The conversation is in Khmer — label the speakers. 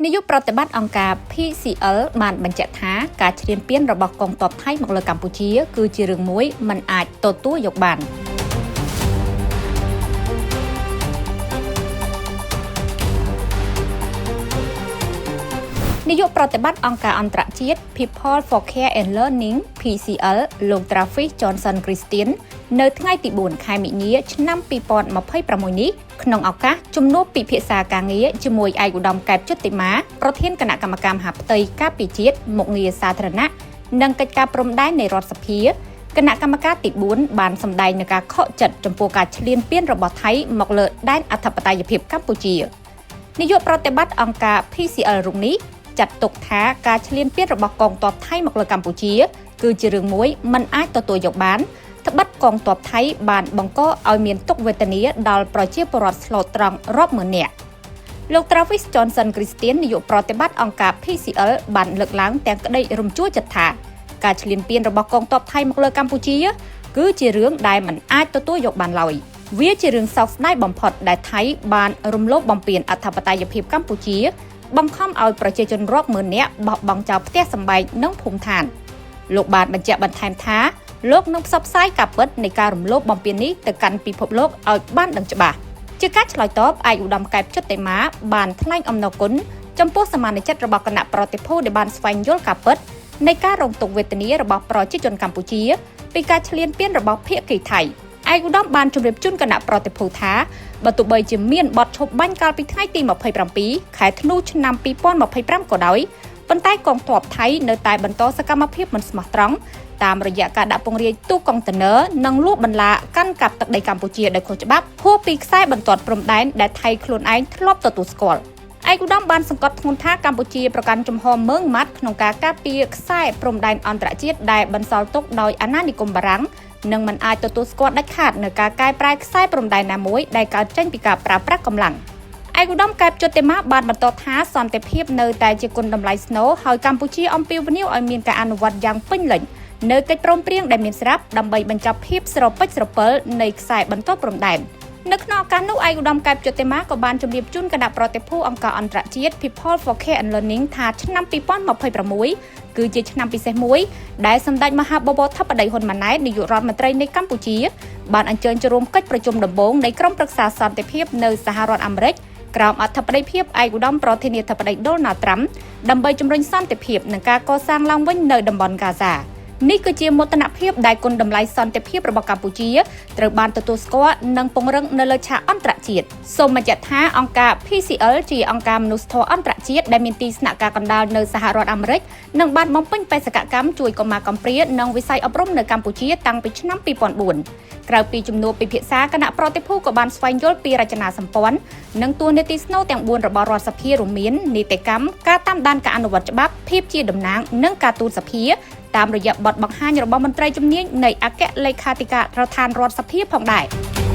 Speaker 1: នាយកប្រតិបត្តិអង្គការ PCL បានបញ្ជាក់ថាការឈ្លានពានរបស់កងទ័ពថៃមកលើកម្ពុជា គឺជារឿងមួយមិនអាចទទួលយកបាននាយកប្រតិបត្តិអង្គការអន្តរជាតិ People for Care and Learning PCL លោក Travis Johnson Christian នៅថ្ងៃទី4ខែមិនិនាឆ្នាំ2026នេះក្នុងឱកាសជំនួបពិភាក្សាការងារជាមួយឯកឧត្តមកែបជុតិមាប្រធានគណៈកម្មការមហាផ្ទៃការពារជាតិមុខងារសាធារណៈនិងកិច្ចការព្រំដែននៃរដ្ឋសភាគណៈកម្មការទី4បានសម្ដែងនូវការខកចិត្តចំពោះការឈ្លានពានរបស់ថៃមកលើដែនអធិបតេយ្យភាពកម្ពុជានាយកប្រតិបត្តិអង្គការ PCL រូបនេះចាត់ទុកថាការឈ្លានពានរបស់កងទ័ពថៃមកលើកម្ពុជា គឺជារឿងមួយមិនអាចទទួលយកបានត្បិតកងទ័ពថៃបានបង្កឲ្យមានទុក្ខវេទនាដល់ប្រជាពលរដ្ឋស្លូតត្រង់រាប់ម៉ឺននាក់លោក Travis Johnson Christian នាយកប្រតិបត្តិអង្គការ PCL បានលើកឡើងទាំងក្តីរំជួលចិត្តថាការឈ្លានពានរបស់កងទ័ពថៃមកលើកម្ពុជា គឺជារឿងដែលមិនអាចទទួលយកបានឡើយវាជារឿងសោកស្ដាយបំផុតដែលថៃបានរំលោភបំពានអធិបតេយ្យភាពកម្ពុជាបង្ខំឲ្យប្រជាជនរាប់ម៉ឺននាក់បោះបង់ចោលផ្ទះសម្បែងនិងភូមិឋានលោកបានបញ្ជាក់បន្ថែមថាលោកនឹងផ្សព្វផ្សាយការពិតនៃការរំលោភបំពាននេះទៅកាន់ពិភពលោកឲ្យបានដឹងច្បាស់ជាការឆ្លើយតបឯកឧត្តមកែបជុតិមាបានថ្លែងអំណរគុណចំពោះសមានចិត្តរបស់គណៈប្រតិភូដែលបានស្វែងយល់ការពិតនៃការរងទុក្ខវេទនារបស់ប្រជាជនកម្ពុជាពីការឈ្លានពានរបស់ភាគីថៃឯកឧត្តមបានជម្រាបជូនគណៈប្រតិភូថាបើទោះបីជាមានបទឈប់បាញ់កាលពីថ្ងៃទី27ខែធ្នូឆ្នាំ2025ក៏ដោយប៉ុន្តែកងទ័ពថៃនៅតែបន្តសកម្មភាពមិនស្មោះត្រង់តាមរយៈការដាក់ពង្រាយទូកុងតឺន័រនិងលួសបន្លាកាន់កាប់ទឹកដីកម្ពុជាដោយខុសច្បាប់ហួសពីខ្សែបន្ទាត់ព្រំដែនដែលថៃខ្លួនឯងធ្លាប់ទទួលស្គាល់ឯកឧត្តមបានសង្កត់ធ្ងន់ថាកម្ពុជាប្រកាន់ជំហរម៉ឺងម៉ាត់ក្នុងការការពារខ្សែព្រំដែនអន្តរជាតិដែលបន្សល់ទុកដោយអាណានិគមបារាំងនិងមិនអាចទទួលស្គាល់ដាច់ខាតនៅការកែប្រែខ្សែព្រំដែនណាមួយដែលកើតចេញពីការប្រើប្រាស់កម្លាំងឯកឧត្តមកែបជុតិមាបានបន្តថាសន្តិភាពនៅតែជាគុណតម្លៃស្នូលហើយកម្ពុជាអំពាវនាវឲ្យមានការអនុវត្តយ៉ាងពេញលេញនៅកិច្ចព្រមព្រៀងដែលមានស្រាប់ដើម្បីបញ្ចប់ភាពស្រពេចស្រពិលនៃខ្សែបន្ទាត់ព្រំដែននៅក្នុងឱកាសនោះឯកឧត្តមកែបជុតិមាក៏បានជម្រាបជូនគណៈប្រតិភូអង្គការអន្តរជាតិ People for Care and Learning ថាឆ្នាំ2026គឺជាឆ្នាំពិសេសមួយដែលសម្ដេចមហាបវរធិបតីហ៊ុនម៉ាណែតនាយករដ្ឋមន្ត្រីនៃកម្ពុជាបានអញ្ជើញចូលរួមកិច្ចប្រជុំដំបូងនៃក្រុមប្រឹក្សាសន្តិភាពនៅសហរដ្ឋអាមេរិកក្រោមអធិបតីភាពឯកឧត្តមប្រធានាធិបតីដូណាល់ត្រាំដើម្បីជំរុញសន្តិភាពនិងការកសាងឡើងវិញនៅតំបន់ហ្គាហ្សានេះគឺជាមោទនភាពដែលគុណតម្លៃសន្តិភាពរបស់កម្ពុជាត្រូវបានទទួលស្គាល់និងពង្រឹងនៅលើឆាកអន្តរជាតិសូមបញ្ជាក់ថាអង្គការ PCL ជាអង្គការមនុស្សធម៌អន្តរជាតិដែលមានទីស្នាក់ការកណ្ដាលនៅសហរដ្ឋអាមេរិកនិងបានបំពេញបេសកកម្មជួយកុមារកំព្រានិងវិស័យអប់រំនៅកម្ពុជាតាំងពីឆ្នាំ2004ក្រៅពីជំនួបពិភាក្សាគណៈប្រតិភូក៏បានស្វែងយល់ពីរចនាសម្ព័ន្ធនិងតួនាទីស្នូលទាំង4របស់រដ្ឋសភារួមមាននីតិកម្មការតាមដានការអនុវត្តច្បាប់ភាពជាតំណាងនិងការទូតសភាតាមរយៈបទបង្ហាញរបស់មន្ត្រីជំនាញនៃអគ្គលេខាធិការដ្ឋានរដ្ឋសភាផងដែរ។